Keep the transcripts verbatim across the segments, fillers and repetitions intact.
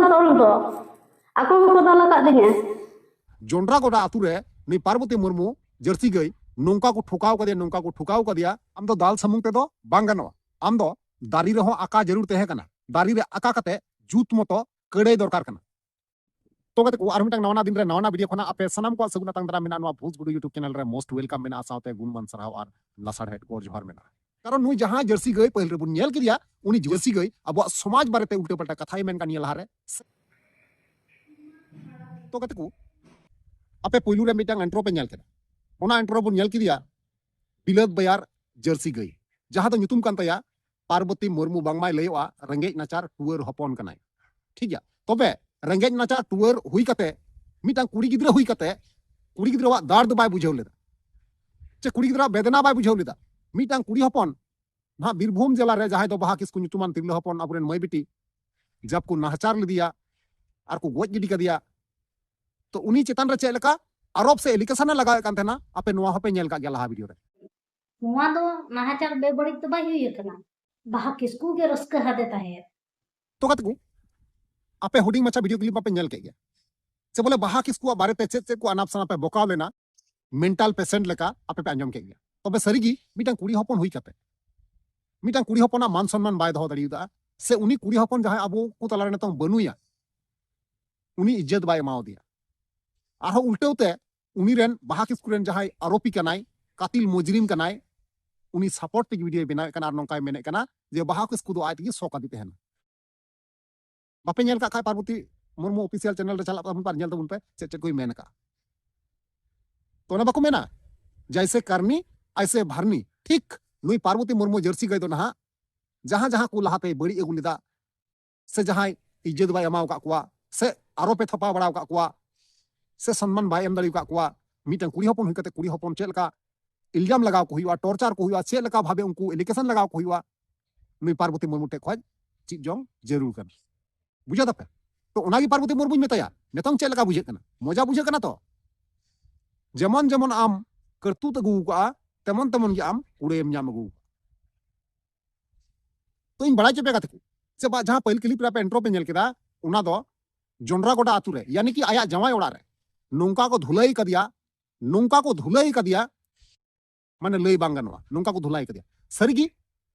ᱛᱚᱞ ᱫᱚ ᱟᱠᱚ ᱜᱮᱠᱚ ᱫᱟᱞ ᱟᱠᱟᱫ ᱞᱤᱧᱟ᱾ ᱡᱚᱱᱰᱨᱟ ᱜᱚᱰᱟ ᱟᱛᱩ ᱨᱮ ᱱᱩᱭ ᱯᱟᱨᱵᱚᱛᱤ ᱢᱩᱨᱢᱩ ᱡᱟᱹᱨᱥᱤ ᱜᱟᱹᱭ ᱱᱚᱝᱠᱟ ᱠᱚ ᱴᱷᱚᱠᱟᱣ ᱠᱟᱫᱮᱭᱟ, ᱱᱚᱝᱠᱟ ᱠᱚ ᱴᱷᱚᱠᱟᱣ ᱠᱟᱫᱮᱭᱟ᱾ ᱟᱢ ᱫᱚ ᱫᱟᱞ ᱥᱩᱢᱩᱝ ᱛᱮᱫᱚ ᱵᱟᱝ ᱜᱟᱱᱚᱜᱼᱟ, ᱟᱢ ᱫᱚ ᱫᱟᱨᱮ ᱨᱮᱦᱚᱸ ᱟᱠᱟ ᱡᱟᱹᱨᱩᱲ ᱛᱟᱦᱮᱸ ᱠᱟᱱᱟ, ᱫᱟᱨᱮ ᱨᱮ ᱟᱠᱟ ᱠᱟᱛᱮ ᱡᱩᱛ ᱢᱚᱛᱚ ᱠᱟᱹᱲᱟᱹᱭ ᱫᱚᱨᱠᱟᱨ ᱠᱟᱱᱟ᱾ ᱛᱚ ᱜᱟᱛᱮ ᱠᱚ, ᱟᱨ ᱢᱤᱫᱴᱟᱝ ᱱᱟᱣᱟ ᱱᱟᱣᱟ ᱫᱤᱱ ᱨᱮ ᱱᱟᱣᱟ ᱱᱟᱣᱟ ᱵᱷᱤᱰᱤᱭᱳ ᱠᱷᱚᱱᱟᱜ ᱟᱯᱮ ᱥᱟᱱᱟᱢ ᱠᱚᱣᱟᱜ ᱥᱟᱹᱜᱩᱱ ᱟᱛᱟᱝ ᱫᱟᱨᱟᱢ ᱢᱮᱱᱟᱜᱼᱟ ᱱᱚᱣᱟ ᱵᱷᱩᱡᱽ ᱜᱩᱰᱩ YouTube ᱪᱮᱱᱮᱞ ᱨᱮ᱾ ᱢᱳᱥᱴ ᱣᱮᱞᱠᱟᱢ ᱢᱮᱱᱟᱜᱼᱟ, ᱥᱟᱶᱛᱮ ᱜᱩᱱᱢᱟᱱ ᱥᱟᱨᱦᱟᱣ ᱟᱨ ᱞᱟᱥᱟᱲᱦᱮᱫ ᱜᱚᱰ ᱡᱚᱦᱟᱨ ᱢᱮᱱᱟᱜᱼᱟ᱾ ᱠᱟᱨᱚᱱ ᱱᱩᱭ ᱡᱟᱦᱟᱸ ᱡᱟᱹᱨᱥᱤ ᱜᱟᱹᱭ ᱯᱟᱹᱦᱤᱞ ᱨᱮᱵᱚᱱ ᱧᱮᱞ ᱠᱮᱫᱮᱭᱟ, ᱩᱱᱤ ᱡᱟᱹᱨᱥᱤ ᱜᱟᱹᱭ ᱟᱵᱚᱣᱟᱜ ᱥᱚᱢᱟᱡᱽ ᱵᱟᱨᱮᱛᱮ ᱩᱞᱴᱟᱹ ᱯᱟᱞᱴᱟ ᱠᱟᱛᱷᱟᱭ ᱢᱮᱱ ᱠᱟᱱ ᱱᱤᱭᱟᱹ ᱞᱟᱦᱟᱨᱮ᱾ ᱛᱚ ᱜᱟᱛᱮ ᱠᱚ, ᱟᱯᱮ ᱯᱩᱭᱞᱩ ᱨᱮ ᱢᱤᱫᱴᱟᱝ ᱤᱱᱴᱨᱳ ᱯᱮ ᱧᱮᱞ ᱠᱮᱫᱟ, ᱚᱱᱟ ᱤᱱᱴᱨᱳ ᱵᱚᱱ ᱧᱮᱞ ᱠᱮᱫᱮᱭᱟ ᱵᱤᱞᱟᱹᱛ ᱵᱟᱭᱟᱨ ᱡᱟᱹᱨᱥᱤ ᱜᱟᱹᱭ, ᱡᱟᱦᱟᱸ ᱫᱚ ᱧᱩᱛᱩᱢ ᱠᱟᱱ ᱛᱟᱭᱟ ᱯᱟᱨᱵᱚᱛᱤ ᱢᱩᱨᱢᱩ, ᱵᱟᱝᱢᱟᱭ ᱞᱟᱹᱭᱚᱜᱼᱟ ᱨᱮᱸᱜᱮᱡ ᱱᱟᱪᱟᱨ ᱴᱩᱣᱟᱹᱨ ᱦᱚᱯᱚᱱ ᱠᱟᱱᱟᱭ᱾ ᱴᱷᱤᱠ ᱜᱮᱭᱟ, ᱛᱚᱵᱮ ᱨᱮᱸᱜᱮᱡ ᱱᱟᱪᱟᱨ ᱴᱩᱣᱟᱹᱨ ᱦᱩᱭ ᱠᱟᱛᱮ, ᱢᱤᱫᱴᱟᱝ ᱠᱩᱲᱤ ᱜᱤᱫᱽᱨᱟᱹ ᱦᱩᱭ ᱠᱟᱛᱮ, ᱠᱩᱲᱤ ᱜᱤᱫᱽᱨᱟᱹᱣᱟᱜ ᱫᱟᱨᱫ ᱵᱟᱭ ᱵᱩᱡᱷᱟᱹᱣ ᱞᱮᱫᱟ, ᱪᱮ ᱠᱩᱲᱤ ᱜᱤᱫᱽᱨᱟᱹᱣᱟᱜ ᱵᱮᱫᱱᱟ ᱵᱟᱭ ᱵᱩᱡᱷᱟᱹᱣ ᱞᱮᱫᱟ᱾ ᱢᱤᱫᱴᱟᱝ ᱠᱩᱲᱤ ᱦᱚᱯᱚᱱ ᱱᱟᱦᱟᱜ ᱵᱤᱨᱵᱷᱩᱢ ᱡᱮᱞᱟ ᱨᱮ ᱡᱟᱦᱟᱸᱭ ᱫᱚ ᱵᱟᱦᱟ ᱠᱤᱥᱠᱩ ᱧᱩᱛᱩᱢᱟᱱ ᱛᱤᱨᱞᱟᱹ ᱦᱚᱯᱚᱱ, ᱟᱵᱚᱨᱮᱱ ᱢᱟᱹᱭ ᱵᱤᱴᱤ, ᱡᱟᱵ ᱠᱚ ᱱᱟᱦᱟᱪᱟᱨ ᱞᱮᱫᱮᱭᱟ ᱟᱨ ᱠᱚ ᱜᱚᱡ ᱜᱤᱰᱤ ᱠᱟᱫᱮᱭᱟ᱾ ᱛᱚ ᱩᱱᱤ ᱪᱮᱛᱟᱱ ᱨᱮ ᱪᱮᱫ ᱞᱮᱠᱟ ᱟᱨᱳᱯ ᱥᱮ ᱮᱞᱤᱜᱮᱥᱚᱱ ᱮ ᱞᱟᱜᱟᱣᱮᱫ ᱠᱟᱱ ᱛᱟᱦᱮᱱᱟ, ᱟᱯᱮ ᱱᱚᱣᱟ ᱦᱚᱸᱯᱮ ᱧᱮᱞ ᱠᱟᱜ ᱜᱮᱭᱟ ᱞᱟᱦᱟ ᱵᱷᱤᱰᱤᱭᱳ ᱨᱮ᱾ ᱱᱚᱣᱟ ᱫᱚ ᱱᱟᱦᱟᱪᱟᱨ ᱵᱮᱵᱟᱹᱲᱤᱡ ᱫᱚ ᱵᱟᱭ ᱦᱩᱭ ᱟᱠᱟᱱᱟ, ᱵᱟᱦᱟ ᱠᱤᱥᱠᱩ ᱜᱮ ᱨᱟᱹᱥᱠᱟᱹ ᱦᱟᱫᱮ ᱛᱟᱦᱮᱸᱫ᱾ ᱛᱚ ᱜᱟᱛᱮ ᱠᱚ, ᱟᱯᱮ ᱦᱩᱰᱤᱧ ᱢᱟᱪᱷᱟ ᱵᱷᱤᱰᱤᱭᱳ ᱠᱞᱤᱯ ᱢᱟᱯᱮ ᱧᱮᱞ ᱠᱮᱫ ᱜᱮᱭᱟ, ᱥᱮ ᱵᱚᱞᱮ ᱵᱟᱦᱟ ᱠᱤᱥᱠᱩᱣᱟᱜ ᱵᱟᱨᱮᱛᱮ ᱪᱮᱫ ᱪᱮᱫ ᱠᱚ ᱟᱱᱟᱯ ᱥᱟᱱᱟᱯ ᱮ ᱵᱚᱠᱟᱣ ᱞᱮᱱᱟ, ᱢᱮᱱᱴᱟᱞ ᱯᱮᱥᱮᱱᱴ ᱞᱮᱠᱟ ᱟᱯᱮ ᱯᱮ ᱟᱸᱡᱚᱢ ᱠᱮᱫ ᱜᱮᱭᱟ᱾ ᱛᱚᱵᱮ ᱥᱟᱹᱨᱤᱜᱮ ᱢᱤᱫᱴᱟᱝ ᱠᱩᱲᱤ ᱦᱚᱯᱚᱱ ᱦᱩᱭ ᱠᱟᱛᱮ ᱢᱤᱫᱴᱟᱝ ᱠᱩᱲᱤ ᱦᱚᱯᱚᱱᱟᱜ ᱢᱟᱱ ᱥᱚᱱᱢᱟᱱ ᱵᱟᱭ ᱫᱚᱦᱚ ᱫᱟᱲᱮᱭᱟᱫᱟ, ᱥᱮ ᱩᱱᱤ ᱠᱩᱲᱤ ᱦᱚᱯᱚᱱ ᱡᱟᱦᱟᱸᱭ ᱟᱵᱚ ᱠᱚ ᱛᱟᱞᱟᱨᱮ ᱱᱤᱛᱚᱝ ᱵᱟᱹᱱᱩᱭᱟ, ᱩᱱᱤ ᱤᱡᱽᱡᱚᱛ ᱵᱟᱭ ᱮᱢᱟᱣᱟᱫᱮᱭᱟ᱾ ᱟᱨᱦᱚᱸ ᱩᱞᱴᱟᱹᱣ ᱛᱮ ᱩᱱᱤ ᱨᱮᱱ ᱵᱟᱦᱟ ᱠᱤᱥᱠᱩ ᱨᱮᱱ ᱡᱟᱦᱟᱸᱭ ᱟᱨᱳᱯᱤ ᱠᱟᱱᱟᱭ, ᱠᱟᱛᱤᱞ ᱢᱩᱡᱽᱨᱤᱢ ᱠᱟᱱᱟᱭ, ᱩᱱᱤ ᱥᱟᱯᱳᱨᱴ ᱛᱮᱜᱮ ᱵᱷᱤᱰᱤᱭᱳᱭ ᱵᱮᱱᱟᱣᱮᱫ ᱠᱟᱱᱟ ᱟᱨ ᱱᱚᱝᱠᱟᱭ ᱢᱮᱱᱮᱫ ᱠᱟᱱᱟ ᱡᱮ ᱵᱟᱦᱟ ᱠᱤᱥᱠᱩ ᱫᱚ ᱟᱡ ᱛᱮᱜᱮ ᱥᱚ ᱠᱟᱫᱮ ᱛᱟᱦᱮᱱᱟ᱾ ᱵᱟᱯᱮ ᱧᱮᱞ ᱠᱟᱜ ᱠᱷᱟᱡ ᱯᱟᱨᱵᱚᱛᱤ ᱢᱩᱨᱢᱩ ᱚᱯᱷᱤᱥᱤᱭᱟᱞ ᱪᱮᱱᱮᱞ ᱨᱮ ᱪᱟᱞᱟᱜ ᱛᱟᱵᱚᱱ ᱯᱮ ᱟᱨ ᱧᱮᱞ ᱛᱟᱵᱚᱱ ᱯᱮ ᱪᱮᱫ ᱪᱮᱫ ᱠᱚᱭ ᱢᱮᱱ ᱠᱟᱜᱼᱟ᱾ ᱛᱚ ᱚᱱᱟ ᱵᱟᱠᱚ ᱢᱮᱱᱟ, ᱡᱟᱭᱥᱮ ᱠᱟᱨᱱᱤ ᱟᱭᱥᱮ ᱵᱷᱟᱨᱱᱤ, ᱴᱷᱤᱠ ᱱᱩᱭ ᱯᱟᱨᱵᱚᱛᱤ ᱢᱩᱨᱢᱩ ᱡᱟᱹᱨᱥᱤ ᱜᱟᱹᱭ ᱫᱚ ᱱᱟᱦᱟᱜ ᱡᱟᱦᱟᱸ ᱡᱟᱦᱟᱸ ᱠᱚ ᱞᱟᱦᱟᱛᱮᱭ ᱵᱟᱹᱲᱤᱡ ᱟᱹᱜᱩ ᱞᱮᱫᱟ, ᱥᱮ ᱡᱟᱦᱟᱸᱭ ᱤᱡᱽᱡᱚᱛ ᱵᱟᱭ ᱮᱢᱟᱣ ᱟᱠᱟᱫ ᱠᱚᱣᱟ, ᱥᱮ ᱟᱨᱳᱯᱮ ᱛᱷᱟᱯᱟᱣ ᱵᱟᱲᱟᱣ ᱟᱠᱟᱫ ᱠᱚᱣᱟ, ᱥᱮ ᱥᱚᱱᱢᱟᱱ ᱵᱟᱭ ᱮᱢ ᱫᱟᱲᱮ ᱟᱠᱟᱫ ᱠᱚᱣᱟ, ᱢᱤᱫᱴᱟᱝ ᱠᱩᱲᱤ ᱦᱚᱯᱚᱱ ᱦᱩᱭ ᱠᱟᱛᱮ ᱠᱩᱲᱤ ᱦᱚᱯᱚᱱ ᱪᱮᱫ ᱞᱮᱠᱟ ᱤᱞᱡᱟᱢ ᱞᱟᱜᱟᱣ ᱠᱚ ᱦᱩᱭᱩᱜᱼᱟ, ᱴᱚᱨᱪᱟᱨ ᱠᱚ ᱦᱩᱭᱩᱜᱼᱟ, ᱪᱮᱫ ᱞᱮᱠᱟ ᱵᱷᱟᱵᱮ ᱩᱱᱠᱩ ᱮᱞᱤᱜᱮᱥᱚᱱ ᱞᱟᱜᱟᱣ ᱠᱚ ᱦᱩᱭᱩᱜᱼᱟ, ᱱᱩᱭ ᱯᱟᱨᱵᱚᱛᱤ ᱢᱩᱨᱢᱩ ᱴᱷᱮᱡ ᱠᱷᱚᱡ ᱪᱮᱫ ᱡᱚᱝ ᱡᱟᱹᱨᱩᱲ ᱠᱟᱱᱟ᱾ ᱵᱩᱡᱷᱟᱹᱣ ᱫᱟᱯᱮ? ᱛᱚ ᱚᱱᱟᱜᱮ ᱯᱟᱨᱵᱚᱛᱤ ᱢᱩᱨᱢᱩᱧ ᱢᱮᱛᱟᱭᱟ, ᱱᱤᱛᱚᱝ ᱪᱮᱫ ᱞᱮᱠᱟ ᱵᱩᱡᱷᱟᱹᱜ ᱠᱟᱱᱟ? ᱢᱚᱡᱟ ᱵᱩᱡᱷᱟᱹᱜ ᱠᱟᱱᱟ ᱛᱚ? ᱡᱮᱢᱚᱱ ᱡᱮᱢᱚᱱ ᱟᱢ ᱠᱟᱹᱨᱛᱩᱛ ᱟᱹᱜᱩ ᱟᱠᱟᱫᱼᱟ, ᱛᱮᱢᱚᱱ ᱛᱮᱢᱚᱱ ᱜᱮ ᱟᱢ ᱠᱩᱲᱟᱹᱭᱮᱢ ᱧᱟᱢ ᱟᱹᱜᱩ ᱟᱠᱟᱫᱼᱟ᱾ ᱛᱚ ᱤᱧ ᱵᱟᱲᱟᱭ ᱦᱚᱪᱚ ᱯᱮᱭᱟ ᱜᱟᱛᱮ ᱠᱚ, ᱥᱮ ᱵᱟ, ᱡᱟᱦᱟᱸ ᱯᱟᱹᱦᱤᱞ ᱠᱞᱤᱯ ᱨᱮ ᱟᱯᱮ ᱤᱱᱴᱨᱳ ᱯᱮ ᱧᱮᱞ ᱠᱮᱫᱟ, ᱚᱱᱟ ᱫᱚ ᱡᱚᱱᱰᱨᱟ ᱜᱚᱰᱟ ᱟᱛᱩ ᱨᱮ, ᱭᱟᱱᱤ ᱠᱤ ᱟᱭᱟᱜ ᱡᱟᱶᱟᱭ ᱚᱲᱟᱜ ᱨᱮ ᱱᱚᱝᱠᱟ ᱠᱚ ᱫᱷᱩᱞᱟᱹᱭ ᱠᱟᱫᱮᱭᱟ, ᱱᱚᱝᱠᱟ ᱠᱚ ᱫᱷᱩᱞᱟᱹᱭ ᱠᱟᱫᱮᱭᱟ, ᱢᱟᱱᱮ ᱞᱟᱹᱭ ᱵᱟᱝ ᱜᱟᱱᱚᱜᱼᱟ, ᱱᱚᱝᱠᱟ ᱠᱚ ᱫᱷᱩᱞᱟᱹᱭ ᱠᱟᱫᱮᱭᱟ᱾ ᱥᱟᱹᱨᱤᱜᱮ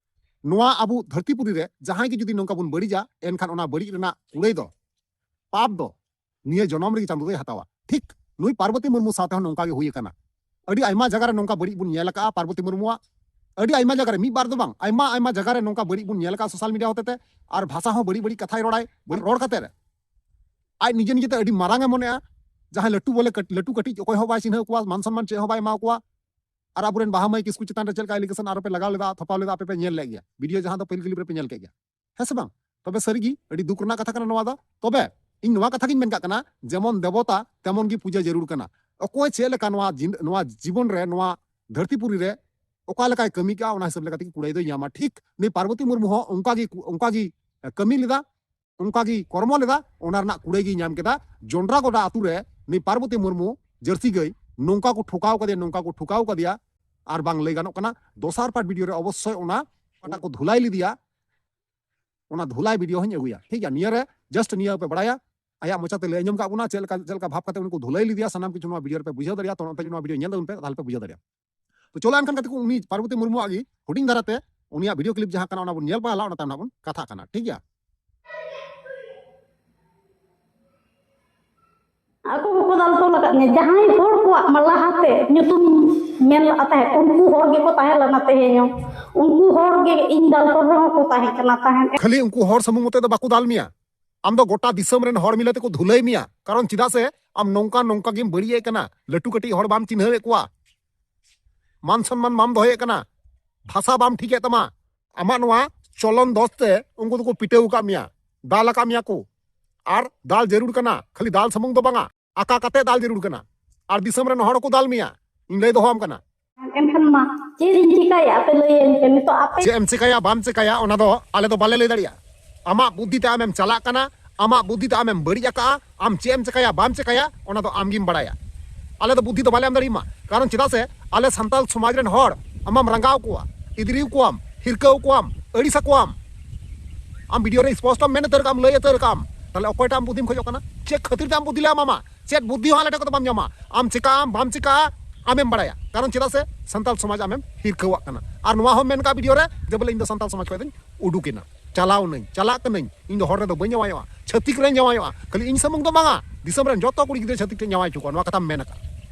ᱱᱚᱣᱟ ᱟᱵᱚ ᱫᱷᱟᱹᱨᱛᱤᱯᱩᱨᱤ ᱨᱮ ᱡᱟᱦᱟᱸᱭ ᱜᱮ ᱡᱩᱫᱤ ᱱᱚᱝᱠᱟ ᱵᱚᱱ ᱵᱟᱹᱲᱤᱡᱟ, ᱮᱱᱠᱷᱟᱱ ᱚᱱᱟ ᱵᱟᱹᱲᱤᱡ ᱨᱮᱱᱟᱜ ᱠᱩᱲᱟᱹᱭ ᱫᱚ, ᱯᱟᱯ ᱫᱚ ᱱᱤᱭᱟᱹ ᱡᱚᱱᱚᱢ ᱨᱮᱜᱮ ᱪᱟᱸᱫᱚ ᱫᱚᱭ ᱦᱟᱛᱟᱣᱟ᱾ ᱴᱷᱤᱠ ᱱᱩᱭ ᱯᱟᱨᱵᱚᱛᱤ ᱢᱩᱨᱢᱩ ᱥᱟᱶᱛᱮ ᱦᱚᱸ ᱱᱚᱝᱠᱟ ᱜᱮ ᱦᱩᱭ ᱟᱠᱟᱱᱟ᱾ ᱟᱹᱰᱤ ᱟᱭᱢᱟ ᱡᱟᱭᱜᱟ ᱨᱮ ᱱᱚᱝᱠᱟ ᱵᱟᱹᱲᱤᱡ ᱵᱚᱱ ᱧᱮᱞ ᱟᱠᱟᱫᱼᱟ ᱯᱟᱨᱵᱚᱛᱤ ᱢᱩᱨᱢᱩᱣᱟᱜ, ᱟᱹᱰᱤ ᱟᱭᱢᱟ ᱡᱟᱭᱜᱟ ᱨᱮ, ᱢᱤᱫ ᱵᱟᱨ ᱫᱚ ᱵᱟᱝ, ᱟᱭᱢᱟ ᱟᱭᱢᱟ ᱡᱟᱭᱜᱟ ᱨᱮ ᱱᱚᱝᱠᱟ ᱵᱟᱹᱲᱤᱡ ᱵᱚᱱ ᱧᱮᱞ ᱟᱠᱟᱫᱼᱟ ᱥᱳᱥᱟᱞ ᱢᱤᱰᱤᱭᱟ ᱦᱚᱛᱮᱛᱮ᱾ ᱟᱨ ᱵᱷᱟᱥᱟ ᱦᱚᱸ ᱵᱟᱹᱲᱤᱡ ᱵᱟᱹᱲᱤᱡ ᱠᱟᱛᱷᱟᱭ ᱨᱚᱲᱟᱭ, ᱵᱟᱹᱲᱤᱡ ᱨᱚᱲ ᱠᱟᱛᱮ ᱨᱮ ᱟᱡ ᱱᱤᱡᱮ ᱱᱤᱡᱮᱛᱮ ᱟᱹᱰᱤ ᱢᱟᱨᱟᱝ ᱮ ᱢᱚᱱᱮᱜᱼᱟ᱾ ᱡᱟᱦᱟᱸᱭ ᱞᱟᱹᱴᱩ ᱵᱚᱞᱮ ᱠᱟᱹᱴ-, ᱞᱟᱹᱴᱩ ᱠᱟᱹᱴᱤᱡ ᱚᱠᱚᱭ ᱦᱚᱸ ᱵᱟᱭ ᱪᱤᱱᱦᱟᱹᱣ ᱠᱚᱣᱟ, ᱢᱟᱱ ᱥᱚᱱᱢᱟᱱ ᱪᱮᱫ ᱦᱚᱸ ᱵᱟᱭ ᱮᱢᱟ ᱠᱚᱣᱟ᱾ ᱟᱨ ᱟᱵᱚᱨᱮᱱ ᱵᱟᱦᱟ ᱢᱟᱹᱭ ᱠᱤᱥᱠᱩ ᱪᱮᱛᱟᱱ ᱨᱮ ᱪᱮᱫ ᱞᱮᱠᱟ allegation ᱟᱨᱚ ᱯᱮ ᱞᱟᱜᱟᱣ ᱞᱮᱫᱟ, ᱛᱷᱚᱯᱟᱣ ᱞᱮᱫᱟ, ᱟᱯᱮ ᱯᱮ ᱧᱮᱞ ᱞᱮᱫ ᱜᱮᱭᱟ, ᱵᱷᱤᱰᱤᱭᱳ ᱡᱟᱦᱟᱸ ᱫᱚ ᱯᱟᱹᱦᱤᱞ ᱠᱞᱤᱯ ᱨᱮᱯᱮ ᱧᱮᱞ ᱠᱮᱫ ᱜᱮᱭᱟ, ᱦᱮᱸ ᱥᱮ ᱵᱟᱝ? ᱛᱚᱵᱮ ᱥᱟᱹᱨᱤᱜᱮ ᱟᱹᱰᱤ ᱫᱩᱠ ᱨᱮᱱᱟᱜ ᱠᱟᱛᱷᱟ ᱠᱟᱱᱟ ᱱᱚᱣᱟ ᱫᱚ᱾ ᱛᱚᱵᱮ ᱤᱧ ᱱᱚᱣᱟ ᱠᱟᱛᱷᱟ ᱜᱤᱧ ᱢᱮᱱ ᱠᱟᱜ ᱠᱟᱱᱟ, ᱡᱮᱢᱚᱱ ᱫᱮᱵᱚᱛᱟ ᱛᱮᱢᱚᱱ ᱜᱮ ᱯᱩᱡᱟᱹ ᱡᱟᱹᱨᱩᱲ ᱠᱟᱱᱟ᱾ ᱚᱠᱚᱭ ᱪᱮᱫ ᱞᱮᱠᱟ ᱱᱚᱣᱟ ᱡᱤᱱ-, ᱱᱚᱣᱟ ᱡᱤᱵᱚᱱ ᱨᱮ, ᱱᱚᱣᱟ ᱫᱷᱟᱹᱨᱛᱤ ᱯᱩᱨᱤ ᱨᱮ ᱚᱠᱟ ᱞᱮᱠᱟᱭ ᱠᱟᱹᱢᱤ ᱠᱟᱜᱼᱟ, ᱚᱱᱟ ᱦᱤᱥᱟᱹᱵ ᱞᱮᱠᱟ ᱛᱮᱜᱮ ᱠᱩᱲᱟᱹᱭ ᱫᱚᱭ ᱧᱟᱢᱟ᱾ ᱴᱷᱤᱠ ᱱᱩᱭ ᱯᱟᱨᱵᱚᱛᱤ ᱢᱩᱨᱢᱩ ᱦᱚᱸ ᱚᱱᱠᱟ ᱜᱮ ᱠᱩ-, ᱚᱱᱠᱟ ᱜᱮ ᱠᱟᱹᱢᱤ ᱞᱮᱫᱟ, ᱚᱱᱠᱟ ᱜᱮ ᱠᱚᱨᱢᱚ ᱞᱮᱫᱟ, ᱚᱱᱟ ᱨᱮᱱᱟᱜ ᱠᱩᱲᱟᱹᱭ ᱜᱮᱭ ᱧᱟᱢ ᱠᱮᱫᱟ᱾ ᱡᱚᱱᱰᱨᱟ ᱜᱚᱰᱟ ᱟᱛᱩ ᱨᱮ ᱱᱩᱭ ᱯᱟᱨᱵᱚᱛᱤ ᱢᱩᱨᱢᱩ ᱡᱟᱹᱨᱥᱤ ᱜᱟᱹᱭ ᱱᱚᱝᱠᱟ ᱠᱚ ᱴᱷᱚᱠᱟᱣ ᱠᱟᱫᱮᱭᱟ, ᱱᱚᱝᱠᱟ ᱠᱚ ᱴᱷᱚᱠᱟᱣ ᱠᱟᱫᱮᱭᱟ, ᱟᱨ ᱵᱟᱝ ᱞᱟᱹᱭ ᱜᱟᱱᱚᱜ ᱠᱟᱱᱟ᱾ ᱫᱚᱥᱟᱨ ᱯᱟᱨᱴ ᱵᱷᱤᱰᱤᱭᱳ ᱨᱮ ᱚᱵᱚᱥᱥᱳᱭ ᱚᱱᱟ ᱚᱠᱟᱴᱟᱜ ᱠᱚ ᱫᱷᱩᱞᱟᱭ ᱞᱮᱫᱮᱭᱟ, ᱚᱱᱟ ᱫᱷᱩᱞᱟᱭ ᱵᱷᱤᱰᱤᱭᱳ ᱦᱚᱸᱧ ᱟᱹᱜᱩᱭᱟ᱾ ᱴᱷᱤᱠ ᱜᱮᱭᱟ, ᱱᱤᱭᱟᱹ ᱨᱮ just ᱱᱤᱭᱟᱹ ᱯᱮ ᱵᱟᱲᱟᱭᱟ, ᱟᱭᱟᱜ ᱢᱚᱪᱟᱛᱮ ᱞᱟᱹᱭ ᱟᱸᱡᱚᱢ ᱠᱟᱜ ᱵᱚᱱᱟ ᱪᱮᱫ ᱞᱮᱠᱟ, ᱪᱮᱫ ᱞᱮᱠᱟ ᱵᱷᱟᱵ ᱠᱟᱛᱮ ᱩᱱᱤ ᱠᱚ ᱫᱷᱩᱞᱟᱹᱭ ᱞᱮᱫᱮᱭᱟ, ᱥᱟᱱᱟᱢ ᱠᱤᱪᱷᱩ ᱱᱚᱣᱟ ᱵᱷᱤᱰᱤᱭᱳ ᱨᱮᱯᱮ ᱵᱩᱡᱷᱟᱹᱣ ᱫᱟᱲᱮᱭᱟᱜᱼᱟ᱾ ᱛᱚ ᱱᱚᱛᱮ ᱱᱚᱣᱟ ᱵᱷᱤᱰᱤᱭᱳ ᱧᱮᱞ ᱛᱟᱵᱚᱱ ᱯᱮ, ᱛᱟᱦᱞᱮ ᱯᱮ ᱵᱩᱡᱷᱟᱹᱣ ᱫᱟᱲᱮᱭᱟᱜᱼᱟ᱾ ᱛᱚ ᱪᱚᱞᱚ ᱮᱱᱠᱷᱟᱱ ᱜᱟᱛᱮ ᱠᱚ, ᱩᱱᱤ ᱯᱟᱨᱵᱚᱛᱤ ᱢᱩᱨᱢᱩᱣᱟᱜ ᱜᱮ ᱦᱩᱰᱤᱧ ᱫᱷᱟᱨᱟᱛᱮ ᱩᱱᱤᱭᱟᱜ ᱵᱷᱤᱰᱤᱭᱳ ᱠᱞᱤᱯ ᱡᱟᱦᱟᱸ ᱠᱟᱱᱟ, ᱚᱱᱟ ᱵᱚᱱ ᱧᱮᱞ ᱯᱟᱦᱞᱟ, ᱚᱱᱟ ᱛᱟᱭᱚᱢ ᱱᱟᱜ ᱵᱚᱱ ᱠᱟᱛᱷᱟᱜ ᱠᱟᱱᱟ, ᱴᱷᱤᱠ ᱜᱮᱭᱟ? ᱟᱠᱚ ᱠᱚᱠᱚ ᱫᱟᱞ ᱛᱚᱞ ᱟᱠᱟᱫ ᱢᱮᱭᱟ᱾ ᱡᱟᱦᱟᱸᱭ ᱦᱚᱲ ᱠᱚᱣᱟᱜ ᱢᱟ ᱞᱟᱦᱟᱛᱮ ᱧᱩᱛᱩᱢ ᱢᱮᱱ ᱞᱟᱜᱼᱟ ᱛᱟᱦᱮᱸᱫ, ᱩᱱᱠᱩ ᱦᱚᱲ ᱜᱮᱠᱚ ᱛᱟᱦᱮᱸ ᱞᱮᱱᱟ ᱛᱮᱦᱮᱧ ᱦᱚᱸ᱾ ᱩᱱᱠᱩ ᱦᱚᱲ ᱜᱮ ᱤᱧ ᱫᱟᱞ ᱛᱚᱞ ᱨᱮᱦᱚᱸ ᱠᱚ ᱛᱟᱦᱮᱸ ᱠᱟᱱᱟ ᱛᱟᱦᱮᱸᱫ᱾ ᱠᱷᱟᱹᱞᱤ ᱩᱱᱠᱩ ᱦᱚᱲ ᱥᱩᱢᱩᱝ ᱢᱚᱛᱚ ᱫᱚ ᱵᱟᱠᱚ ᱫᱟᱞ ᱢᱮᱭᱟ, ᱟᱢ ᱫᱚ ᱜᱚᱴᱟ ᱫᱤᱥᱚᱢ ᱨᱮᱱ ᱦᱚᱲ ᱢᱤᱞᱮ ᱛᱮᱠᱚ ᱫᱷᱩᱞᱟᱹᱭ ᱢᱮᱭᱟ᱾ ᱠᱟᱨᱚᱱ ᱪᱮᱫᱟᱜ ᱥᱮ ᱟᱢ ᱱᱚᱝᱠᱟ ᱱᱚᱝᱠᱟ ᱜᱮᱢ ᱵᱟᱹᱲᱤᱡ ᱮᱫ ᱠᱟᱱᱟ, ᱞᱟᱹᱴᱩ ᱠᱟᱹᱴᱤᱡ ᱦᱚᱲ ᱵᱟᱢ ᱪᱤᱱᱦᱟᱹᱣᱮᱫ ᱠᱚᱣᱟ, ᱢᱟᱱ ᱥᱚᱱᱢᱟᱱ ᱵᱟᱢ ᱫᱚᱦᱚᱭᱮᱫ ᱠᱟᱱᱟ, ᱵᱷᱟᱥᱟ ᱵᱟᱢ ᱴᱷᱤᱠᱮᱫ ᱛᱟᱢᱟ᱾ ᱟᱢᱟᱜ ᱱᱚᱣᱟ ᱪᱚᱞᱚᱱ ᱫᱚᱥ ᱛᱮ ᱩᱱᱠᱩ ᱫᱚᱠᱚ ᱯᱤᱴᱟᱹᱣ ᱟᱠᱟᱫ ᱢᱮᱭᱟ, ᱫᱟᱞ ᱟᱠᱟᱫ ᱢᱮᱭᱟ ᱠᱚ᱾ ᱟᱨ ᱫᱟᱞ ᱡᱟᱹᱨᱩᱲ ᱠᱟᱱᱟ, ᱠᱷᱟᱹᱞᱤ ᱫᱟᱞ ᱥᱩᱢᱩᱝ ᱫᱚ ᱵᱟᱝᱟ, ᱟᱠᱟ ᱠᱟᱛᱮ ᱫᱟᱞ ᱡᱟᱹᱨᱩᱲ ᱠᱟᱱᱟ᱾ ᱟᱨ ᱫᱤᱥᱚᱢ ᱨᱮᱱ ᱦᱚᱲ ᱠᱚ ᱫᱟᱞ ᱢᱮᱭᱟ, ᱤᱧ ᱞᱟᱹᱭ ᱫᱚᱦᱚᱣᱟᱢ ᱠᱟᱱᱟ᱾ ᱮᱱᱠᱷᱟᱱ ᱢᱟ ᱪᱮᱫ ᱤᱧ ᱪᱤᱠᱟᱹᱭᱟ? ᱟᱯᱮ ᱞᱟᱹᱭᱟᱹᱧ ᱯᱮ ᱱᱤᱛᱚᱜ ᱟᱯᱮ᱾ ᱪᱮᱫ ᱮᱢ ᱪᱤᱠᱟᱹᱭᱟ ᱵᱟᱢ ᱪᱤᱠᱟᱹᱭᱟ, ᱚᱱᱟ ᱫᱚ ᱟᱞᱮ ᱫᱚ ᱵᱟᱞᱮ ᱞᱟᱹᱭ ᱫᱟᱲᱮᱭᱟᱜᱼᱟ᱾ ᱟᱢᱟᱜ ᱵᱩᱫᱽᱫᱷᱤ ᱛᱮ ᱟᱢᱮᱢ ᱪᱟᱞᱟᱜ ᱠᱟᱱᱟ, ᱟᱢᱟᱜ ᱵᱩᱫᱽᱫᱷᱤ ᱛᱮ ᱟᱢᱮᱢ ᱵᱟᱹᱲᱤᱡ ᱟᱠᱟᱜᱼᱟ, ᱟᱢ ᱪᱮᱫ ᱮᱢ ᱪᱤᱠᱟᱹᱭᱟ ᱵᱟᱢ ᱪᱤᱠᱟᱹᱭᱟ, ᱚᱱᱟ ᱫᱚ ᱟᱢ ᱜᱮᱢ ᱵᱟᱲᱟᱭᱟ᱾ ᱟᱞᱮ ᱫᱚ ᱵᱩᱫᱽᱫᱷᱤ ᱫᱚ ᱵᱟᱞᱮ ᱮᱢ ᱫᱟᱲᱮᱭᱟᱢᱟ, ᱠᱟᱨᱚᱱ ᱪᱮᱫᱟᱜ ᱥᱮ ᱟᱞᱮ ᱥᱟᱱᱛᱟᱲ ᱥᱚᱢᱟᱡᱽ ᱨᱮᱱ ᱦᱚᱲ ᱟᱢᱮᱢ ᱨᱟᱸᱜᱟᱣ ᱠᱚᱣᱟ, ᱤᱫᱨᱤᱣ ᱠᱚᱣᱟᱢ, ᱦᱤᱨᱠᱟᱹᱣ ᱠᱚᱣᱟᱢ, ᱟᱹᱲᱤᱥ ᱟᱠᱚᱣᱟᱢ᱾ ᱟᱢ ᱵᱷᱤᱰᱤᱭᱳ ᱨᱮ ᱥᱯᱚᱥᱴᱚᱢ ᱢᱮᱱ ᱩᱛᱟᱹᱨ ᱠᱟᱜᱼᱟᱢ, ᱞᱟᱹᱭ ᱩᱛᱟᱹᱨ ᱠᱟᱜᱼᱟᱢ, ᱛᱟᱦᱞᱮ ᱚᱠᱚᱭᱴᱟᱜ ᱟᱢ ᱵᱩᱫᱷᱤᱢ ᱠᱷᱚᱡᱚᱜ ᱠᱟᱱᱟ? ᱪᱮᱫ ᱠᱷᱟᱹᱛᱤᱨ ᱛᱮ ᱟᱢ ᱵᱩᱫᱷᱤ ᱞᱮ ᱮᱢᱟᱢᱟ? ᱪᱮᱫ ᱵᱩᱫᱷᱤ ᱦᱚᱸ ᱟᱞᱮ ᱴᱷᱮᱱ ᱠᱷᱚᱱ ᱫᱚ ᱵᱟᱢ ᱧᱟᱢᱟ᱾ ᱟᱢ ᱪᱤᱠᱟᱹᱜ ᱟᱢ ᱵᱟᱢ ᱪᱤᱠᱟᱹᱜᱼᱟ, ᱟᱢᱮᱢ ᱵᱟᱲᱟᱭᱟ᱾ ᱠᱟᱨᱚᱱ ᱪᱮᱫᱟᱜ ᱥᱮ ᱥᱟᱱᱛᱟᱞ ᱥᱚᱢᱟᱡᱽ ᱟᱢᱮᱢ ᱦᱤᱨᱠᱟᱹᱣᱟᱜ ᱠᱟᱱᱟ᱾ ᱟᱨ ᱱᱚᱣᱟ ᱦᱚᱸ ᱢᱮᱱ ᱠᱟᱜ ᱵᱷᱤᱰᱤᱭᱳ ᱨᱮ ᱡᱮ ᱵᱚᱞᱮ ᱤᱧ ᱫᱚ ᱥᱟᱱᱛᱟᱞ ᱥᱚᱢᱟᱡᱽ ᱠᱷᱚᱱ ᱫᱚᱧ ᱩᱰᱩᱠᱮᱱᱟ, ᱪᱟᱞᱟᱣ ᱱᱟᱹᱧ, ᱪᱟᱞᱟᱜ ᱠᱟᱹᱱᱟᱹᱧ, ᱤᱧ ᱫᱚ ᱦᱚᱲ ᱨᱮᱫᱚ ᱵᱟᱹᱧ ᱡᱟᱶᱟᱭᱚᱜᱼᱟ, ᱪᱷᱟᱹᱛᱤᱠ ᱨᱮᱧ ᱡᱟᱶᱟᱭᱚᱜᱼᱟ, ᱠᱷᱟᱹᱞᱤ ᱤᱧ ᱥᱩᱢᱩᱝ ᱫᱚ ᱵᱟᱝᱟ, ᱫᱤᱥᱚᱢ ᱨᱮᱱ ᱡᱚᱛᱚ ᱠᱩᱲᱤ ᱜᱤᱫᱽᱨᱟᱹ ᱪᱷᱟᱹᱛᱤᱠ ᱴᱷᱮᱱ ᱡᱟᱶᱟᱭ ᱦᱚᱪᱚ ᱠᱚᱣᱟ, ᱱᱚᱣᱟ ᱠᱟᱛᱷᱟᱢ ᱢᱮᱱ ᱟᱠᱟᱫ᱾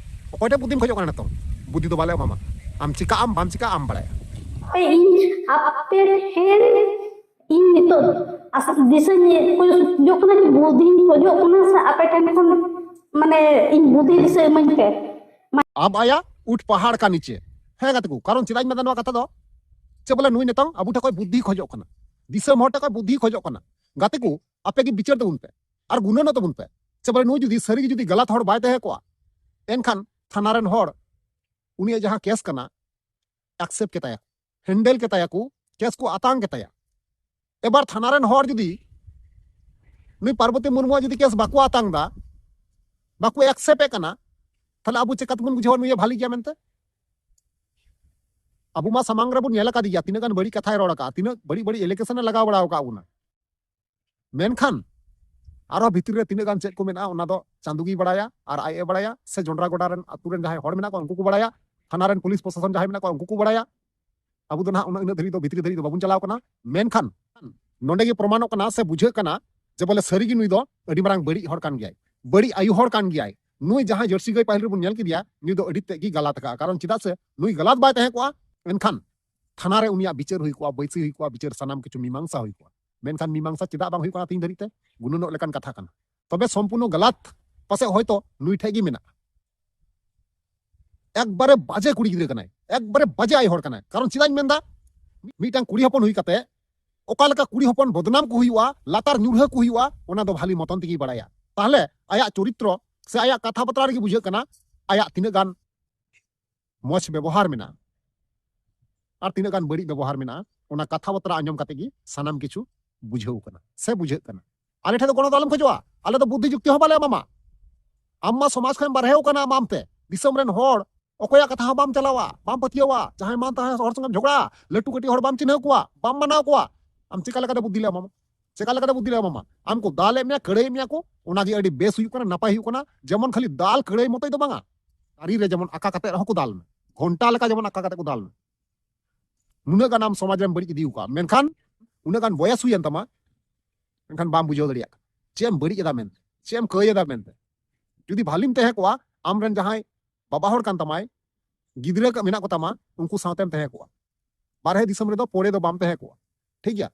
ᱚᱠᱚᱭ ᱴᱷᱮᱱ ᱵᱩᱫᱷᱤᱢ ᱠᱷᱚᱡᱚᱜ ᱠᱟᱱᱟ ᱱᱤᱛᱚᱝ? ᱵᱩᱫᱷᱤ ᱫᱚ ᱵᱟᱞᱮ ᱮᱢᱟᱢᱟ᱾ ᱟᱢ ᱪᱤᱠᱟᱜ ᱟᱢ ᱵᱟᱢ ᱪᱤᱠᱟᱜᱼᱟ, ᱟᱢ ᱵᱟᱲᱟᱭᱟ᱾ ᱤᱧ ᱟᱯᱮ ᱴᱷᱮᱱ ᱤᱧ ᱱᱤᱛᱚᱜ ᱟᱥ-, ᱫᱤᱥᱟᱹᱧ ᱠᱷᱚᱡᱚᱜ ᱠᱟᱱᱟ, ᱵᱩᱫᱷᱤᱧ ᱠᱷᱚᱡᱚᱜ ᱠᱟᱱᱟ ᱥᱮ ᱟᱯᱮ ᱴᱷᱮᱱ ᱠᱷᱚᱱ, ᱢᱟᱱᱮ, ᱤᱧ ᱵᱩᱫᱷᱤ ᱫᱤᱥᱟᱹ ᱤᱢᱟᱹᱧ ᱯᱮ᱾ ᱟᱵ ᱟᱭᱟ ᱩᱴ ᱯᱟᱦᱟᱲ ᱠᱟ ᱱᱤᱪᱮ᱾ ᱦᱮᱸ ᱜᱟᱛᱮ ᱠᱚ, ᱠᱟᱨᱚᱱ ᱪᱮᱫᱟᱜ ᱤᱧ ᱢᱮᱱᱫᱟ ᱱᱚᱣᱟ ᱠᱟᱛᱷᱟ ᱫᱚ, ᱪᱮ ᱵᱚᱞᱮ ᱱᱩᱭ ᱱᱤᱛᱚᱝ ᱟᱵᱚ ᱴᱷᱮᱱ ᱠᱷᱚᱱ ᱵᱩᱫᱷᱤ ᱠᱷᱚᱡᱚᱜ ᱠᱟᱱᱟ, ᱫᱤᱥᱚᱢ ᱦᱚᱲ ᱴᱷᱮᱱ ᱠᱷᱚᱱ ᱵᱩᱫᱷᱤ ᱠᱷᱚᱡᱚᱜ ᱠᱟᱱᱟ᱾ ᱜᱟᱛᱮ ᱠᱚ, ᱟᱯᱮ ᱜᱮ ᱵᱤᱪᱟᱹᱨ ᱛᱟᱵᱚᱱ ᱯᱮ ᱟᱨ ᱜᱩᱱᱟᱹᱱᱚᱜ ᱛᱟᱵᱚᱱ ᱯᱮ᱾ ᱪᱮ ᱵᱚᱞᱮ ᱱᱩᱭ ᱡᱩᱫᱤ ᱥᱟᱹᱨᱤ ᱜᱮ ᱡᱩᱫᱤ ᱜᱟᱞᱟᱛ ᱦᱚᱲ ᱵᱟᱭ ᱛᱟᱦᱮᱸ ᱠᱚᱜᱼᱟ, ᱮᱱᱠᱷᱟᱱ ᱛᱷᱟᱱᱟ ᱨᱮᱱ ᱦᱚᱲ ᱩᱱᱤᱭᱟᱜ ᱡᱟᱦᱟᱸ ᱠᱮᱥ ᱠᱟᱱᱟ, ᱮᱠᱥᱮᱯᱴ ᱠᱮᱛᱟᱭᱟ, ᱦᱮᱱᱰᱮᱞ ᱠᱮᱛᱟᱭᱟ ᱠᱚ, ᱠᱮᱥ ᱠᱚ ᱟᱛᱟᱝ ᱠᱮᱛᱟᱭᱟ᱾ ᱮᱵᱟᱨ ᱛᱷᱟᱱᱟ ᱨᱮᱱ ᱦᱚᱲ ᱡᱩᱫᱤ ᱱᱩᱭ ᱯᱟᱨᱵᱚᱛᱤ ᱢᱩᱨᱢᱩᱣᱟᱜ ᱡᱩᱫᱤ ᱠᱮᱥ ᱵᱟᱠᱚ ᱟᱛᱟᱝ ᱫᱟ, ᱵᱟᱠᱚ ᱮᱠᱥᱮᱯᱴ ᱮ ᱠᱟᱱᱟ, ᱛᱟᱦᱞᱮ ᱟᱵᱚ ᱪᱮᱠᱟ ᱛᱮᱵᱚᱱ ᱵᱩᱡᱷᱟᱹᱣᱟ ᱱᱩᱭ ᱵᱷᱟᱞᱤ ᱜᱮᱭᱟ ᱢᱮᱱᱛᱮ? ᱟᱵᱚ ᱢᱟ ᱥᱟᱢᱟᱝ ᱨᱮᱵᱚᱱ ᱧᱮᱞ ᱟᱠᱟᱫᱮ ᱜᱮᱭᱟ, ᱛᱤᱱᱟᱹᱜ ᱜᱟᱱ ᱵᱟᱹᱲᱤᱡ ᱠᱟᱛᱷᱟᱭ ᱨᱚᱲ ᱟᱠᱟᱫᱼᱟ, ᱛᱤᱱᱟᱹᱜ ᱵᱟᱹᱲᱤᱡ ᱵᱟᱹᱲᱤᱡ ᱮᱞᱤᱜᱮᱥᱚᱱ ᱮ ᱞᱟᱜᱟᱣ ᱵᱟᱲᱟ ᱟᱠᱟᱫ ᱵᱚᱱᱟ᱾ ᱢᱮᱱᱠᱷᱟᱱ ᱟᱨᱦᱚᱸ ᱵᱷᱤᱛᱤᱨ ᱨᱮ ᱛᱤᱱᱟᱹᱜ ᱜᱟᱱ ᱪᱮᱫ ᱠᱚ ᱢᱮᱱᱟᱜᱼᱟ, ᱚᱱᱟ ᱫᱚ ᱪᱟᱸᱫᱳ ᱜᱮᱭ ᱵᱟᱲᱟᱭᱟ ᱟᱨ ᱟᱡ ᱮ ᱵᱟᱲᱟᱭᱟ, ᱥᱮ ᱡᱚᱱᱰᱨᱟ ᱜᱚᱰᱟ ᱨᱮᱱ ᱟᱹᱛᱩ ᱨᱮᱱ ᱡᱟᱦᱟᱸᱭ ᱦᱚᱲ ᱢᱮᱱᱟᱜ ᱠᱚᱣᱟ ᱩᱱᱠᱩ ᱠᱚ ᱵᱟᱲᱟᱭᱟ, ᱛᱷᱟᱱᱟ ᱨᱮᱱ ᱯᱩᱞᱤᱥ ᱯᱨᱚᱥᱟᱥᱚᱱ ᱡᱟᱦᱟᱸᱭ ᱢᱮᱱᱟᱜ ᱠᱚᱣᱟ ᱩᱱᱠᱩ ᱠᱚ ᱵᱟᱲᱟᱭᱟ᱾ ᱟᱵᱚ ᱫᱚ ᱱᱟᱦᱟᱜ ᱩᱱᱟᱹᱜ, ᱩᱱᱟᱹᱜ ᱫᱷᱟᱹᱨᱤᱡ ᱫᱚ, ᱵᱷᱤᱛᱨᱤ ᱫᱷᱟᱹᱨᱤᱡ ᱫᱚ ᱵᱟᱵᱚᱱ ᱪᱟᱞᱟᱣ ᱠᱟᱱᱟ᱾ ᱢᱮᱱᱠᱷᱟᱱ ᱱᱚᱰᱮ ᱜᱮ ᱯᱨᱚᱢᱟᱱᱚᱜ ᱠᱟᱱᱟ ᱥᱮ ᱵᱩᱡᱷᱟᱹᱜ ᱠᱟᱱᱟ ᱡᱮ ᱵᱚᱞᱮ ᱥᱟᱹᱨᱤ ᱜᱮ ᱱᱩᱭ ᱫᱚ ᱟᱹᱰᱤ ᱢᱟᱨᱟᱝ ᱵᱟᱹᱲᱤᱡ ᱦᱚᱲ ᱠᱟᱱ ᱜᱮᱭᱟᱭ, ᱵᱟᱹᱲᱤᱡ ᱟᱭᱩ ᱦᱚᱲ ᱠᱟᱱ ᱜᱮᱭᱟᱭ᱾ ᱱᱩᱭ ᱡᱟᱦᱟᱸ ᱡᱟᱹᱨᱥᱤ ᱜᱟᱹᱭ ᱯᱟᱹᱦᱤᱞ ᱨᱮᱵᱚᱱ ᱧᱮᱞ ᱠᱮᱫᱮᱭᱟ, ᱱᱩᱭ ᱫᱚ ᱟᱹᱰᱤ ᱛᱮᱫ ᱜᱮ ᱜᱟᱞᱟᱛ ᱟᱠᱟᱫᱼᱟ᱾ ᱠᱟᱨᱚᱱ ᱪᱮᱫᱟᱜ ᱥᱮ ᱱᱩᱭ ᱜᱟᱞᱟᱛ ᱵᱟᱭ ᱛᱟᱦᱮᱸ ᱠᱚᱜᱼᱟ, ᱮᱱᱠᱷᱟᱱ ᱛᱷᱟᱱᱟ ᱨᱮ ᱩᱱᱤᱭᱟᱜ ᱵᱤᱪᱟᱹᱨ ᱦᱩᱭ ᱠᱚᱜᱼᱟ, ᱵᱟᱹᱭᱥᱤ ᱦᱩᱭ ᱠᱚᱜᱼᱟ, ᱵᱤᱪᱟᱹᱨ ᱥᱟᱱᱟᱢ ᱠᱤᱪᱷᱩ ᱢᱤᱢᱟᱝᱥᱟ ᱦᱩᱭ ᱠᱚᱜᱼᱟ᱾ ᱢᱮᱱᱠᱷᱟᱱ ᱢᱤᱢᱟᱝᱥᱟ ᱪᱮᱫᱟᱜ ᱵᱟᱝ ᱦᱩᱭᱩᱜ ᱠᱟᱱᱟ ᱛᱮᱦᱮᱧ ᱫᱷᱟᱹᱨᱤᱡ ᱛᱮ? ᱜᱩᱱᱟᱹᱱᱚᱜ ᱞᱮᱠᱟᱱ ᱠᱟᱛᱷᱟ ᱠᱟᱱᱟ᱾ ᱛᱚᱵᱮ ᱥᱚᱢᱯᱩᱨᱱᱚ ᱜᱟᱞᱟᱛ ᱯᱟᱥᱮᱡ ᱦᱚᱭᱛᱚ ᱱᱩᱭ ᱴᱷᱮᱡ ᱜᱮ ᱢᱮᱱᱟᱜᱼᱟ᱾ ᱮᱠᱵᱟᱨᱮ ᱵᱟᱡᱮ ᱠᱩᱲᱤ ᱜᱤᱫᱽᱨᱟᱹ ᱠᱟᱱᱟᱭ, ᱮᱠᱵᱟᱨᱮ ᱵᱟᱡᱮ ᱟᱭᱳ ᱦᱚᱲ ᱠᱟᱱᱟᱭ᱾ ᱠᱟᱨᱚᱱ ᱪᱮᱫᱟᱜ ᱤᱧ ᱢᱮᱱᱫᱟ, ᱢᱤᱫᱴᱟᱝ ᱠᱩᱲᱤ ᱦᱚᱯᱚᱱ ᱦᱩᱭ ᱠᱟᱛᱮ ᱚᱠᱟ ᱞᱮᱠᱟ ᱠᱩᱲᱤ ᱦᱚᱯᱚᱱ ᱵᱚᱫᱱᱟᱢ ᱠᱚ ᱦᱩᱭᱩᱜᱼᱟ, ᱞᱟᱛᱟᱨ ᱧᱩᱨᱦᱟᱹ ᱠᱚ ᱦᱩᱭᱩᱜᱼᱟ, ᱚᱱᱟ ᱫᱚ ᱵᱷᱟᱞᱤ ᱢᱚᱛᱚᱱ ᱛᱮᱜᱮᱭ ᱵᱟᱲᱟᱭᱟ᱾ ᱛᱟᱦᱞᱮ ᱟᱭᱟᱜ ᱪᱚᱨᱤᱛᱨᱚ ᱥᱮ ᱟᱭᱟᱜ ᱠᱟᱛᱷᱟ ᱵᱟᱛᱨᱟ ᱨᱮᱜᱮ ᱵᱩᱡᱷᱟᱹᱜ ᱠᱟᱱᱟ ᱟᱭᱟᱜ ᱛᱤᱱᱟᱹᱜ ᱜᱟᱱ ᱢᱚᱡᱽ ᱵᱮᱵᱚᱦᱟᱨ ᱢᱮᱱᱟᱜᱼᱟ ᱟᱨ ᱛᱤᱱᱟᱹᱜ ᱜᱟᱱ ᱵᱟᱹᱲᱤᱡ ᱵᱮᱵᱚᱦᱟᱨ ᱢᱮᱱᱟᱜᱼᱟ᱾ ᱚᱱᱟ ᱠᱟᱛᱷᱟ ᱵᱟᱛᱨᱟ ᱟᱸᱡᱚᱢ ᱠᱟᱛᱮ ᱜᱮ ᱥᱟᱱᱟᱢ ᱠᱤᱪᱷᱩ ᱵᱩᱡᱷᱟᱹᱣ ᱠᱟᱱᱟ ᱥᱮ ᱵᱩᱡᱷᱟᱹᱜ ᱠᱟᱱᱟ᱾ ᱟᱞᱮ ᱴᱷᱮᱱ ᱫᱚ ᱜᱚᱲᱚ ᱫᱚ ᱟᱞᱚᱢ ᱠᱷᱚᱡᱚᱜᱼᱟ, ᱟᱞᱮ ᱫᱚ ᱵᱩᱫᱽᱫᱷᱤ ᱡᱩᱠᱛᱤ ᱦᱚᱸ ᱵᱟᱞᱮ ᱮᱢᱟᱢᱟ᱾ ᱟᱢ ᱢᱟ ᱥᱚᱢᱟᱡᱽ ᱠᱷᱚᱱ ᱵᱟᱨᱦᱮᱣ ᱠᱟᱱᱟ, ᱟᱢ ᱟᱢᱛᱮ ᱫᱤᱥᱚᱢ ᱨᱮᱱ ᱦᱚᱲ ᱚᱠᱚᱭᱟᱜ ᱠᱟᱛᱷᱟ ᱦᱚᱸ ᱵᱟᱢ ᱪᱟᱞᱟᱣᱟ, ᱵᱟᱢ ᱯᱟᱹᱛᱭᱟᱹᱣᱟ, ᱡᱟᱦᱟᱸᱭ ᱢᱟᱱ ᱛᱟᱦᱟᱸᱭ ᱦᱚᱲ ᱥᱚᱸᱜᱮᱢ ᱡᱷᱚᱜᱽᱲᱟᱜᱼᱟ, ᱞᱟᱹᱴᱩ ᱠᱟᱹᱴᱤᱡ ᱦᱚᱲ ᱵᱟᱢ ᱪᱤᱱᱦᱟᱹᱣ ᱠᱚᱣᱟ, ᱵᱟᱢ ᱢᱟᱱᱟᱣ ᱠᱚᱣᱟ, ᱟᱢ ᱪᱤᱠᱟ ᱞᱮᱠᱟᱛᱮ ᱵᱩᱫᱽᱫᱷᱤ ᱞᱮ ᱮᱢᱟᱢᱟ? ᱪᱮᱠᱟ ᱞᱮᱠᱟᱛᱮ ᱵᱩᱫᱷᱤ ᱞᱮ ᱮᱢᱟᱢᱟ? ᱟᱢ ᱠᱚ ᱫᱟᱞᱮᱫ ᱢᱮᱭᱟ, ᱠᱟᱹᱲᱟᱹᱭᱮᱫ ᱢᱮᱭᱟ ᱠᱚ, ᱚᱱᱟ ᱜᱮ ᱟᱹᱰᱤ ᱵᱮᱥ ᱦᱩᱭᱩᱜ ᱠᱟᱱᱟ, ᱱᱟᱯᱟᱭ ᱦᱩᱭᱩᱜ ᱠᱟᱱᱟ᱾ ᱡᱮᱢᱚᱱ ᱠᱷᱟᱹᱞᱤ ᱫᱟᱞ ᱠᱟᱹᱲᱟᱹᱭ ᱢᱚᱛᱚᱡ ᱫᱚ ᱵᱟᱝᱟ, ᱫᱟᱨᱮ ᱨᱮ ᱡᱮᱢᱚᱱ ᱟᱠᱟ ᱠᱟᱛᱮ ᱨᱮᱦᱚᱸ ᱠᱚ ᱫᱟᱞ ᱢᱮ, ᱜᱷᱚᱱᱴᱟ ᱞᱮᱠᱟ ᱡᱮᱢᱚᱱ ᱟᱠᱟ ᱠᱟᱛᱮ ᱠᱚ ᱫᱟᱞ ᱢᱮ᱾ ᱱᱩᱱᱟᱹᱜ ᱜᱟᱱ ᱟᱢ ᱥᱚᱢᱟᱡᱽ ᱨᱮᱢ ᱵᱟᱹᱲᱤᱡ ᱤᱫᱤ ᱟᱠᱟᱫᱼᱟ, ᱢᱮᱱᱠᱷᱟᱱ ᱩᱱᱟᱹᱜ ᱜᱟᱱ ᱵᱚᱭᱮᱥ ᱦᱩᱭᱮᱱ ᱛᱟᱢᱟ, ᱢᱮᱱᱠᱷᱟᱱ ᱵᱟᱢ ᱵᱩᱡᱷᱟᱹᱣ ᱫᱟᱲᱮᱭᱟᱜ ᱠᱟᱱᱟ ᱪᱮᱫ ᱮᱢ ᱵᱟᱹᱲᱤᱡ ᱮᱫᱟ ᱢᱮᱱᱛᱮ, ᱪᱮᱫ ᱮᱢ ᱠᱟᱹᱭ ᱮᱫᱟ ᱢᱮᱱᱛᱮ᱾ ᱡᱩᱫᱤ ᱵᱷᱟᱞᱤᱢ ᱛᱟᱦᱮᱸ ᱠᱚᱜᱼᱟ, ᱟᱢᱨᱮᱱ ᱡᱟᱦᱟᱸᱭ ᱵᱟᱵᱟ ᱦᱚᱲ ᱠᱟᱱ ᱛᱟᱢᱟᱭ, ᱜᱤᱫᱽᱨᱟᱹ ᱠᱚ ᱢᱮᱱᱟᱜ ᱠᱚᱛᱟᱢᱟ, ᱩᱱᱠᱩ ᱥᱟᱶᱛᱮᱢ ᱛᱟᱦᱮᱸ ᱠᱚᱜᱼᱟ᱾ ᱵᱟᱨᱦᱮ ᱫᱤᱥᱚᱢ ᱨᱮᱫᱚ ᱯᱚᱲᱮ ᱫᱚ ᱵᱟᱢ ᱛᱟᱦᱮᱸ ᱠᱚᱜᱼᱟ, ᱴᱷᱤᱠ ᱜᱮᱭᱟ?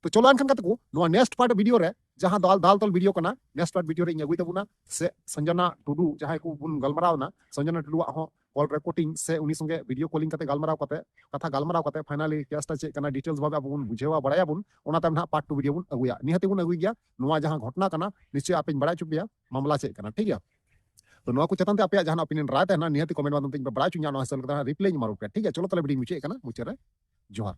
ᱛᱚ ᱪᱚᱞᱚ ᱮᱱᱠᱷᱟᱱ ᱠᱟᱛᱮ ᱠᱚ, ᱱᱚᱣᱟ next part video ᱨᱮ ᱡᱟᱦᱟᱸ ᱫᱟᱞ ᱫᱟᱞ ᱛᱚᱞ video ᱠᱟᱱᱟ, next part video ᱨᱮ ᱤᱧ ᱟᱹᱜᱩᱭ ᱛᱟᱵᱚᱱᱟ, ᱥᱮ ᱥᱚᱧᱡᱚᱱᱟ ᱴᱩᱰᱩ ᱡᱟᱦᱟᱸᱭ ᱠᱚ ᱵᱚᱱ ᱜᱟᱞᱢᱟᱨᱟᱣ ᱮᱱᱟ, ᱥᱚᱧᱡᱚᱱᱟ ᱴᱩᱰᱩᱣᱟᱜ ᱦᱚᱸ call recording ᱥᱮ ᱩᱱᱤ ᱥᱚᱸᱜᱮ video calling ᱠᱟᱛᱮ ᱜᱟᱞᱢᱟᱨᱟᱣ ᱠᱟᱛᱮ, ᱠᱟᱛᱷᱟ ᱜᱟᱞᱢᱟᱨᱟᱣ ᱠᱟᱛᱮ finally case ᱴᱟ ᱪᱮᱫ ᱠᱟᱱᱟ details ᱵᱷᱟᱵᱮ ᱟᱵᱚ ᱵᱚᱱ ᱵᱩᱡᱷᱟᱹᱣᱟ, ᱵᱟᱲᱟᱭᱟᱵᱚᱱ, ᱚᱱᱟ ᱛᱟᱭᱚᱢ ᱱᱟᱦᱟᱜ part two video ᱵᱚᱱ ᱟᱹᱜᱩᱭᱟ᱾ ᱱᱤᱦᱟᱹᱛᱤ ᱵᱚᱱ ᱟᱹᱜᱩᱭ ᱜᱮᱭᱟ᱾ ᱱᱚᱣᱟ ᱡᱟᱦᱟᱸ ᱜᱷᱚᱴᱱᱟ ᱠᱟᱱᱟ, ᱱᱤᱥᱪᱚᱭ ᱟᱯᱮᱧ ᱵᱟᱲᱟᱭ ᱦᱚᱪᱚ ᱯᱮᱭᱟ ᱢᱟᱢᱞᱟ ᱪᱮᱫ ᱠᱟᱱᱟ, ᱴᱷᱤᱠ ᱜᱮᱭᱟ? ᱛᱚ ᱱᱚᱣᱟ ᱠᱚ ᱪᱮᱛᱟᱱ ᱛᱮ ᱟᱯᱮᱭᱟᱜ ᱡᱟᱦᱟᱱᱟᱜ opinion ᱨᱟᱭ ᱛᱟᱦᱮᱱᱟ, ᱱᱤᱦᱟᱹᱛᱤ comment ᱢᱟᱫᱽᱫᱷᱚᱢ ᱛᱮ ᱤᱧ ᱯᱮ ᱵᱟᱲᱟᱭ ᱦᱚᱪᱚᱧᱟ, ᱱᱚᱣᱟ ᱦᱤᱥᱟᱹᱵ ᱞᱮᱠᱟᱛᱮ ᱦᱟᱸᱜ reply ᱤᱧ ᱮᱢᱟ ᱨᱩᱣᱟᱹᱲ ᱯᱮᱭᱟ, ᱴᱷᱤᱠ ᱜᱮᱭᱟ? ᱪᱚᱞᱚ ᱛᱟᱦᱞᱮ video ᱤᱧ ᱢᱩᱪᱟᱹᱫ ᱠᱟᱱᱟ, ᱢᱩᱪᱟᱹᱫ ᱨᱮ ᱡᱚᱦᱟᱨ᱾